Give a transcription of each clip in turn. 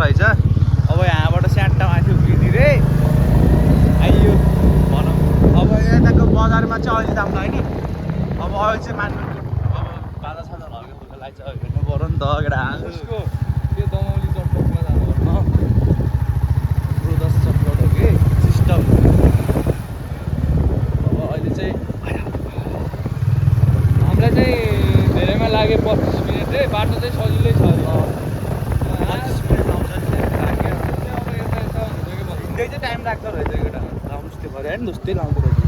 रहेछ अब यहाँबाट स्याट्टा माथि उक्लिने रे आइयो भनौँ अब यताको बजारमा चाहिँ अहिले दाम लाग्यो नि अब अहिले चाहिँ मान्नु अब बाजा साजा लगेको लाग्छ हेर्नु पऱ्यो नि त केटा उसको त्यो दमौली चटपटमा जानु ब्रोदर्स चटपट हो कि सिस्टम अब अहिले चाहिँ हामीलाई चाहिँ धेरैमा लाग्यो 25 मिनट रे बाटो चाहिँ सजिलै छ चाहिँ टाइम लाग्दो रहेछ एउटा लाउनुहोस् त्यो भयो होइन जस्तै लाउँदो रहेछ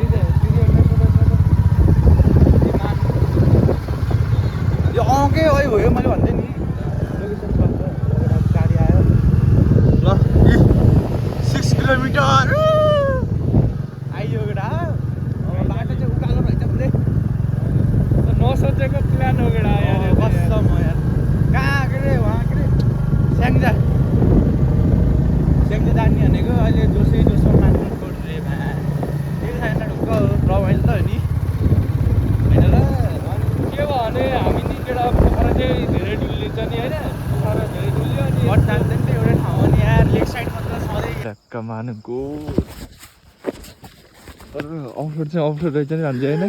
यो अँकै है भयो मैले भन्थेँ नि गाडी आयो ल 6 किलोमिटर आइयो केटा अब बाटो चाहिँ उकालो रहेछ पुरै नसोचेको प्लान हो केटा यार कसम हो यार कहाँ के अरे वहाँ के अरे स्याङ्जा जाने भनेको अहिले जोसो मान्नु रे भा त्यही छैन ढुक्क रमाइलो त हो नि होइन र के भयो भने हामी नि केटा पोखरा चाहिँ धेरै डुल्लिन्छ नि होइन पोखरा धेरै डुल्यो अनि घर जान्छ नि त एउटै ठाउँ हो नि यार लेक साइड मात्र सधैँ ढक्क मानुको अफरोड चाहिँ अफरोड रहेछ नि भन्छ होइन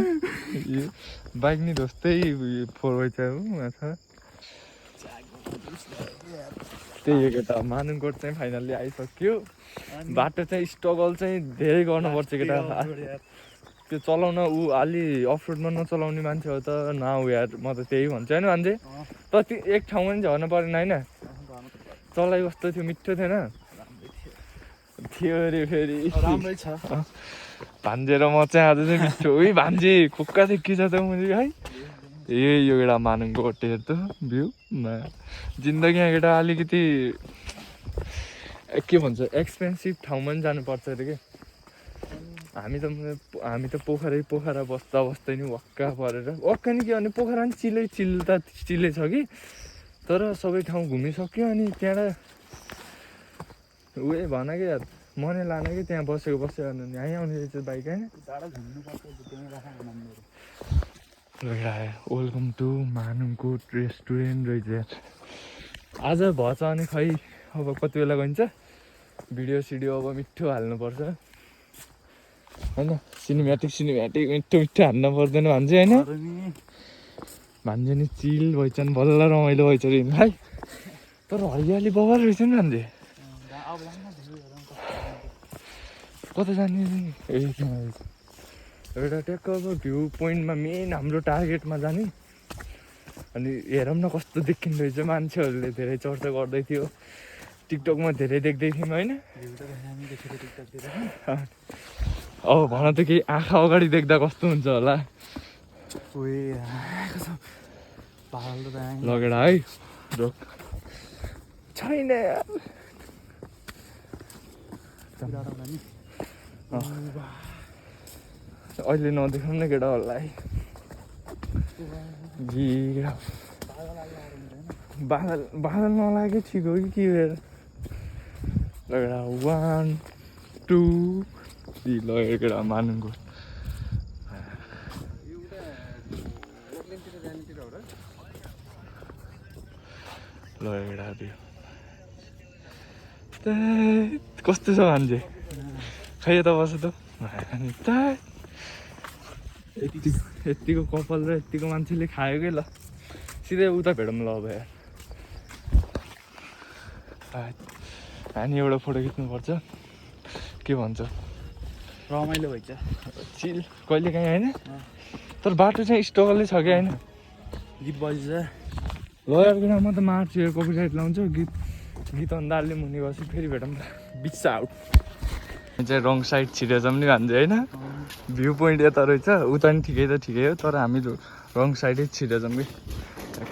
बाइक नि जस्तै 4x4 हो माछा त्यही हो केटा मानुकोट चाहिँ फाइनल्ली आइसक्यो बाटो चाहिँ स्ट्रगल चाहिँ धेरै गर्नुपर्छ केटा त्यो चलाउन ऊ अलि अफरोडमा नचलाउने मान्छे हो त नआउ यार म त त्यही भन्छु होइन मान्छे त त्यो एक ठाउँमा पनि झर्नु परेन होइन चलाइ कस्तो थियो मिठो थिएन थियो अरे फेरि राम्रै छ भान्जे र म चाहिँ आज चाहिँ मिठो है भान्जे खुक्का चाहिँ के छ त मैले है ए यो केटा मानुकोट हेर्नु भ्यू जिन्दगीमा केटा अलिकति के भन्छ एक्सपेन्सिभ ठाउँमा पनि जानुपर्छ अरे के हामी त पोखरा बस्दा नि वक्का परेर वक्का नि के भने पोखरा पनि चिलै छ कि तर सबै ठाउँ घुमिसक्यो अनि त्यहाँबाट उयो भन कि यार मनै लान कि त्यहाँ बसेको भने यहीँ आउने रहेछ बाइक होइन वेलकम टु मानुकोट रेस्टुरेन्ट रहेछ यार आज भएछ अनि खै अब कति बेला गइन्छ भिडियो अब मिठो हाल्नुपर्छ होइन सिनेमेटिक मिठो हाल्नु पर्दैन भन्छ होइन भन्छ नि चिल भएछ नि बल्ल रमाइलो भएछ अरे है तर हरियाली बगर रहेछ नि भन्छ कता जाने एउटा ट्याक्क अब भ्यू पोइन्टमा मेन हाम्रो टार्गेटमा जाने अनि हेरौँ न कस्तो देखिँदो रहेछ मान्छेहरूले धेरै चर्चा गर्दै थियो टिकटकमा धेरै देख्दै थियौँ होइन अब भन त केही आँखा अगाडि देख्दा कस्तो हुन्छ होला लगेर है रोक छैन अहिले नदेखाउँ न केटा होला है बादल नलागे ठिक हो कि के लगेर 1 2 लगेर केटा मानुको लगेर कस्तो छ मान्छे खै यता बस त यतिको कपाल र यतिको मान्छेले खायो कि ल सिधै उता भेटौँ ल अब यार हामी एउटा फोटो खिच्नुपर्छ के भन्छ रमाइलो भइन्छ चिल कहिले काहीँ होइन तर बाटो चाहिँ स्ट्रगलै छ कि होइन गीत बजिन्छ लयर किन म त मार्छु यो कपिराइट लाउँछु गीत अन्दाजले मुनि बसी फेरि भेटौँ बिच आउट चाहिँ रङ साइड छिरेछ पनि भन्छ होइन भ्यू पोइन्ट यता रहेछ उता पनि ठिकै त ठिकै हो तर हामी रङ साइडै छिरेछौँ कि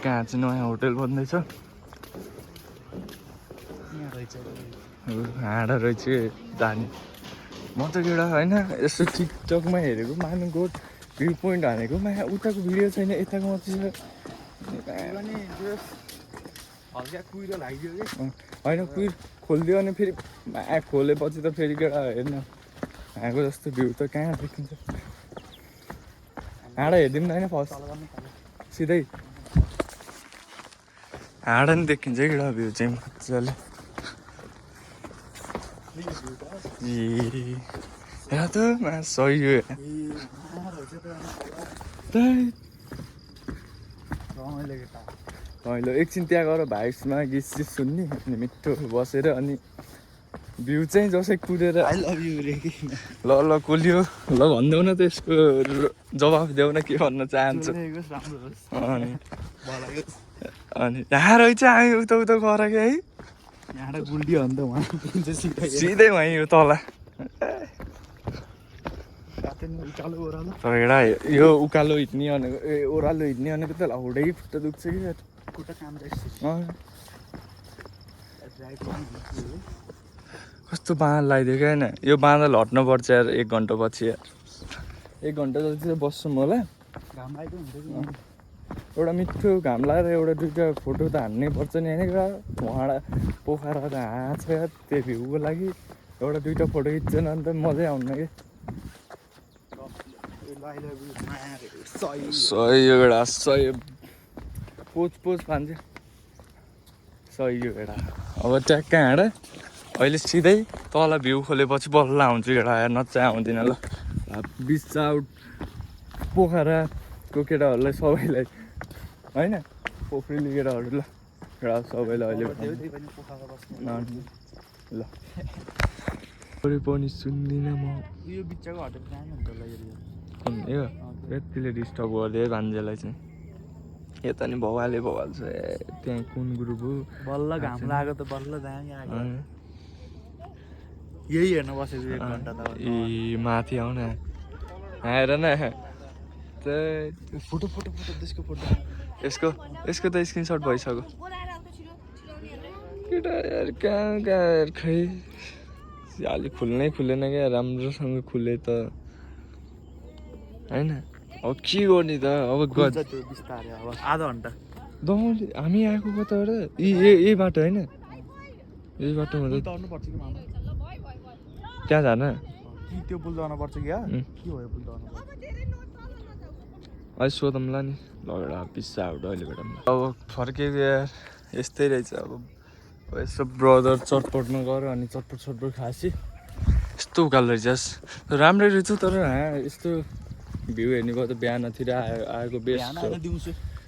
कहाँ चाहिँ नयाँ होटेल बन्दैछ हाँडा रहेछ जाने म त एउटा होइन यसो टिकटकमा हेरेको मानुकोट भ्यू पोइन्ट हानेको उताको भिडियो छैन यताको मात्रै हल्का कुहिरो लाग्यो कि होइन कुहिर खोलिदियो भने फेरि खोलेपछि त फेरि केटा हेर्न यहाँको जस्तो भ्यू त कहाँ देखिन्छ हाँडा हेरिदिउँ न होइन फर्स्ट सिधै हाँडा नि देखिन्छ केटा भ्यू चाहिँ मजाले हेर त सही हो रमाइलो एकछिन त्यहाँ गएर भाइसमा गीत सित सुन्ने अनि मिठो बसेर अनि भ्यू चाहिँ जसै कुदेर आई लभ यु रे कि ल कोलियो ल भनिदेऊ न त यसको जवाफ देऊ न के भन्न चाहन्छु अनि यहाँ रहेछ हामी उता उता गर कि है यहाँ गुल्डी हो नि त उहाँ सिधै वहीँ हो तल तर एउटा यो उकालो हिँड्ने भनेको ओह्रालो हिँड्ने भनेको त हाउडै खुट्टा दुख्छ कि खुट्टा काम कस्तो बाँध लगाइदियो क्या होइन यो बाँधल हट्नुपर्छ यार 1 घन्टा पछि यार 1 घन्टा जति चाहिँ बस्छौँ होला घाम लाग्यो हुन्छ कि एउटा मिठो घाम लगाएर एउटा दुइटा फोटो त हान्नै पर्छ नि होइन उहाँ पोखरा त हाँछ यार त्यो भ्यूको लागि एउटा दुइटा फोटो खिच्दैन अन्त मजै आउनु कि सही हो एउटा सही पोज पान्छ सही हो एउटा अब ट्याक्कै हाँडा अहिले सिधै तल भ्यू खोलेपछि बल्ल आउँछु एउटा नचाहिँ आउँदिनँ ल बिच आउट पोखराको केटाहरूलाई सबैलाई होइन पोखरेली केटाहरू ल एउटा सबैलाई अहिले ल पनि सुन्दिनँ म यो बिचको होटेल कहाँ हुन्छ होला यो यतिले डिस्टर्ब गरिदियो भान्जेलाई चाहिँ यता नि भवाल छ त्यहाँ कुन ग्रुप हो बल्ल घाम लाग्यो त बल्ल दामी आयो यही हेर्न बसेको 1 घन्टा त ए माथि आउन आएर न फोटो त्यसको फोटो यसको त स्क्रिनसट भइसक्यो केटा यार कहाँ खै अलिक खुल्नै खुलेन क्या राम्रोसँग खुले त होइन अब के गर्ने त अब बिस्तारै अब आधा घन्टा दमौली हामी आएको कताबाट यही बाटो होइन यही बाटोमा त पर्छ कि मामा त्यहाँ जान कि त्यो पुल जानु पर्छ कि के हो यो पुल जानु पर्छ अहिले सोधौँला नि ल एउटा पिस्सा आउट अहिले बेटा अब फर्केको यार यस्तै रहेछ अब यसो ब्रदर चटपटमा गएर अनि चटपट खाएपछि यस्तो उकालो रहेछ राम्रै रहेछ तर यस्तो भ्यू हेर्ने भयो त बिहानतिर आएको बेस्ट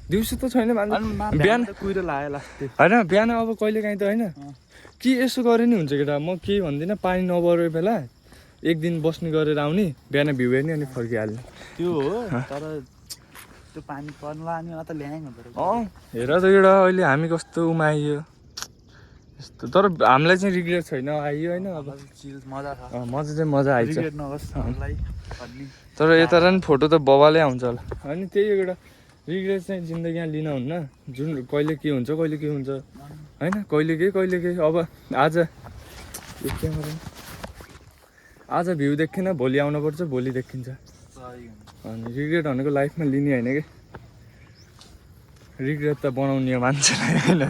दिउँसो त छैन बिहान कुहिरो लाग्यो लास्ट होइन बिहान अब कहिले काहीँ त होइन कि यसो गरे नि हुन्छ केटा म केही भन्दिनँ पानी नपरेको बेला 1 दिन बस्ने गरेर आउने बिहान भ्यू हेर्ने अनि फर्किहाल्ने त्यो हो तर त्यो पानी पर्न लाने त ल्याङ हेर त एउटा अहिले हामी कस्तो उमाइयो यस्तो तर हामीलाई चाहिँ रिग्रेट छैन आइयो होइन अब मजा आइन्छ तर यता नि फोटो त बबालै आउँछ होला होइन त्यही एउटा रिग्रेट चाहिँ जिन्दगीमा लिन हुन्न जुन कहिले के हुन्छ होइन कहिले के अब आज भ्यू देखेन भोलि आउनुपर्छ भोलि देखिन्छ अनि रिग्रेट भनेको लाइफमा लिने होइन कि रिग्रेट त बनाउने हो मान्छेलाई होइन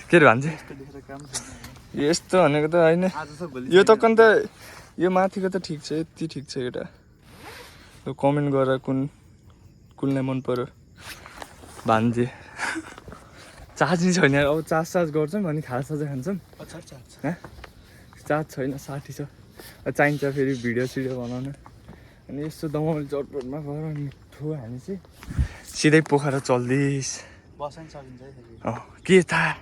के अरे भन्छ यस्तो भनेको त होइन यो तकन त यो माथिको त ठिक छ यति ठिक छ एउटा कमेन्ट गरेर कुनलाई मन पर्यो भान्जे चार्ज छैन अब चार्ज गर्छौँ अनि खाजा खान्छौँ चार्ज छैन 60 छ चाहिन्छ फेरि भिडियो बनाउन अनि यस्तो दमौली चटपटमा गएर मिठो हामी चाहिँ सिधै पोखरा चल्दैछ के थाहा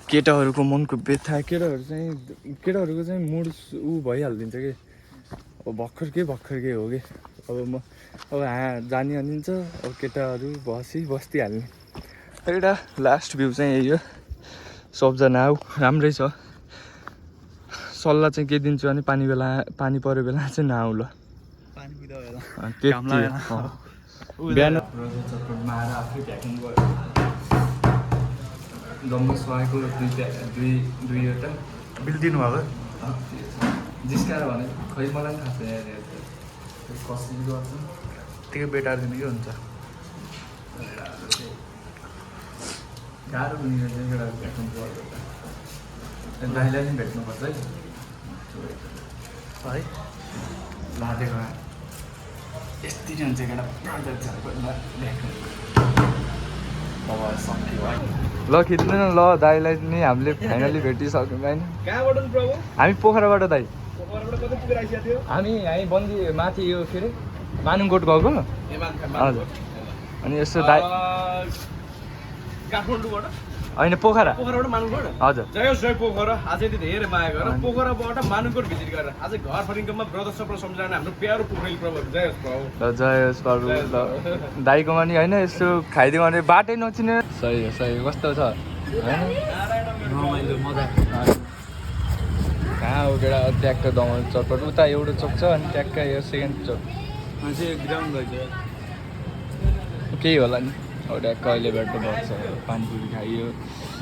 केटाहरूको मनको व्यथा केटाहरूको चाहिँ मुड ऊ भइहालिदिन्छ कि अब भर्खर के हो कि अब जानी हालिन्छ अब केटाहरू बस्दिहाल्ने एउटा लास्ट भ्यू चाहिँ यही हो सबजना आऊ राम्रै छ सल्लाह चाहिँ के दिन्छु भने पानी पऱ्यो बेला चाहिँ नआउ ल बिहान आएर आफै भ्याकुम गयो डम्बु सुहाएको दुईवटा बिल दिनुभएको जिस्काएर भने खै मलाई पनि थाहा छैन कसरी गर्छ त्यही बेटार दिनु के हुन्छ गाह्रो हुने चाहिँ एउटा भ्याकुम गर्दा दाइलाई पनि भेट्नुपर्छ है लादेको यति नै हुन्छ एउटा प्रोजेक्ट ल खिच्नु न ल दाइलाई नि हामीले फाइनली भेटिसक्यौँ होइन हामी पोखराबाट दाइ हामी बन्दी माथि यो के अरे मानुङकोट गएको हजुर अनि यसो दाइ काठमाडौँबाट होइन पोखराबाट मानुङकोट हजुर जय पोखरा अझै धेरै माया गरेर पोखराबाट मानुङकोट भिजिट गरेर आज घर फर्किँदामा ब्रदर सबलाई सम्झाएर हाम्रो प्यारो पोखरेल प्रभु जय होस् प्रभु ल दाइकोमा नि होइन यसो खाइदिउँ भने बाटै नचिने सही हो कस्तो छ होइन कहाँ हो केटा ट्याक्क दमाउनु चटपट उता एउटा चोक छ अनि ट्याक्क यो सेकेन्ड चोक ग्राउन्ड रहेछ केही होला नि अब ट्याक्क अहिले भेट्नु पर्छ पानीपुरी खाइयो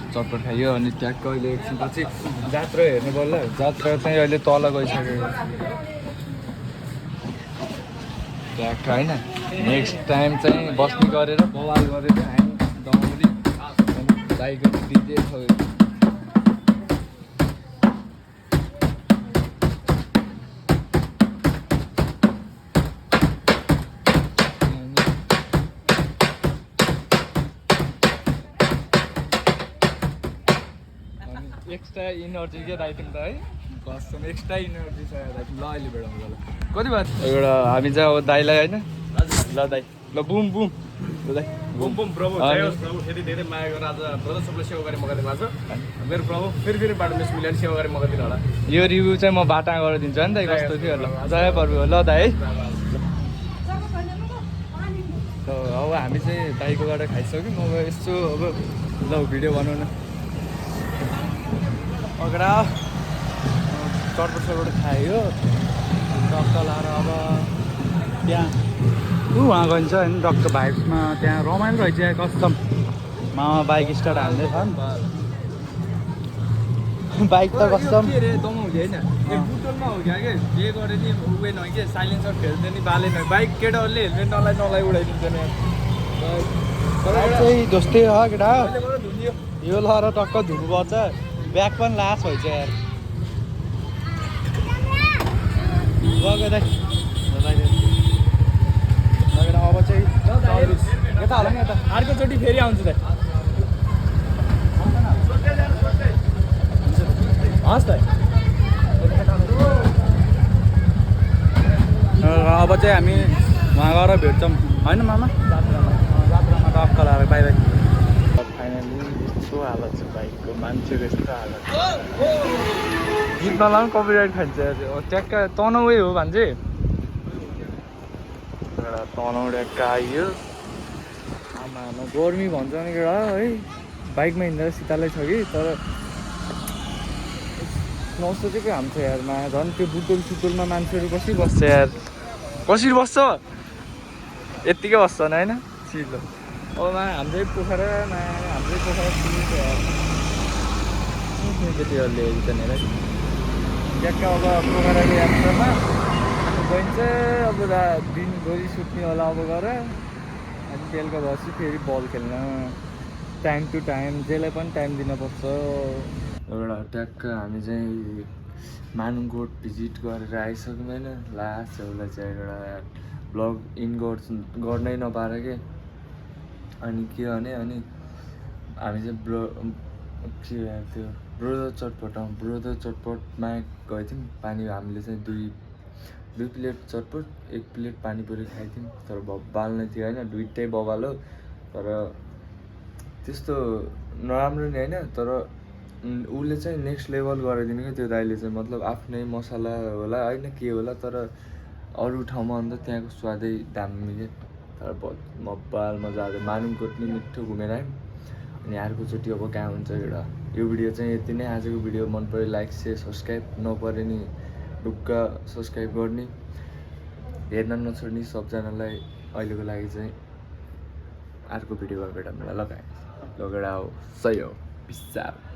चटपट खाइयो अनि ट्याक्क अहिले एकछिन पछि जात्रा हेर्नु पर्ला जात्रा चाहिँ अहिले तल गइसक्यो ट्याक्क होइन नेक्स्ट टाइम चाहिँ बस्ने गरेर बवाल गरेर हामी दमाउली दाइको डिजे एक्स्ट्रा इनर्जी के दाइ तिमी त है कसम एक्स्ट्रा इनर्जी छ दाइ ल अहिले भेटौँ ल कति भयो एउटा हामी चाहिँ अब दाइलाई होइन ल दाइ ल बुम ल दाइ बुम प्रभु जय होस् प्रभु फेरि धेरै माया गरेर आज ब्रदर सबलाई सेवा गरेँ मगाइदिनु भएको छ मेरो प्रभु फेरि बाटो मिस मिलेर सेवा गरेँ मगाइदिनु होला यो रिभ्यू चाहिँ म बाटा गरेर दिन्छु नि दाइ कस्तो थियो ल जय प्रभु ल दाइ है अब हामी चाहिँ दाइकोबाट खाइसक्यौँ अब यसो अब ल भिडियो बनाउनु अगडा चटपट खायो टक्क लाएर अब त्यहाँ उहाँ गइन्छ होइन डक्टर भाइब्समा त्यहाँ रमाइलो रहेछ कस्टम बाइक स्टार्ट हाल्दै छ नि बाइक त कस्टम के अरे दमाउँछ होइन बुटलमा हो क्या के जे गरे नि उयो नभए कि साइलेन्सर खेल्दैन नि बाले नभए बाइक केटाहरूले हेल्मेट नलाइ उडाइदिन्छ नि चाहिँ जस्तै हो केटा यो लगाएर टक्क धुनुपर्छ ब्याग पनि लास भएछ यार गएको दाइ अब चाहिँ यता होला नि यता अर्कोचोटि फेरि आउँछु त हस् त अब चाहिँ हामी उहाँ गएर भेट्छौँ होइन मामा जात्रामा टक्क लगाएर बाई बाई फाइनली यस्तो हालत छ बाइकको मान्छेको यस्तो हालत गीत नलाउनु कपिराइट खान्छ ट्याक्क तनाउै हो भन्छ एउटा तनाउ ट्याक्क आइयो आमा गर्मी भन्छ नि केटा है बाइकमा हिँड्दा शीतलै छ कि तर नसोचेको हान्छ यारमा झन् त्यो बुटोल सुटोलमा मान्छेहरू कसरी बस्छ यार कसरी बस्छ यत्तिकै बस्छन् होइन चिलो अब हाम्रै पोखरामा हाम्रै पोखरा सुनिन्छ केटीहरूले हेरिछन् हेर ट्याक्क अब पोखराको यात्रामा गइन्छ अब दिनभरि सुत्ने होला अब गएर अनि बेलुका भएपछि फेरि बल खेल्न टाइम टु टाइम जसलाई पनि टाइम दिनुपर्छ एउटा ट्याक्क हामी चाहिँ मानुङकोट भिजिट गरेर आइसक्यौँ होइन लास्ट एउटा चाहिँ एउटा ब्लग इन गर्नै नपाएर के अनि के भने अनि हामी चाहिँ त्यो ब्रोदर चटपटमा गएको थियौँ पानी हामीले चाहिँ दुई प्लेट चटपट एक प्लेट पानीपुरी खाएको थियौँ तर बाल्ने थियो होइन दुइटै बबालो तर त्यस्तो नराम्रो नि होइन तर उसले चाहिँ नेक्स्ट लेभल गराइदिनु क्या त्यो दाइले चाहिँ मतलब आफ्नै मसला होला होइन के होला तर अरू ठाउँमा अन्त त्यहाँको स्वादै दामी क्या तर मब्बाल मजा आयो मानुङकोट नि मिठो घुमेर आयौँ अनि अर्कोचोटि अब कहाँ हुन्छ एउटा यो भिडियो चाहिँ यति नै आजको भिडियो मन पऱ्यो लाइक सेयर सब्सक्राइब नपऱ्यो नि ढुक्क सब्सक्राइब गर्ने हेर्न नछोड्ने सबजनालाई अहिलेको लागि चाहिँ अर्को भिडियोमा भेटौँ मलाई लगाएँ लगेर हो सही हो पिस आउट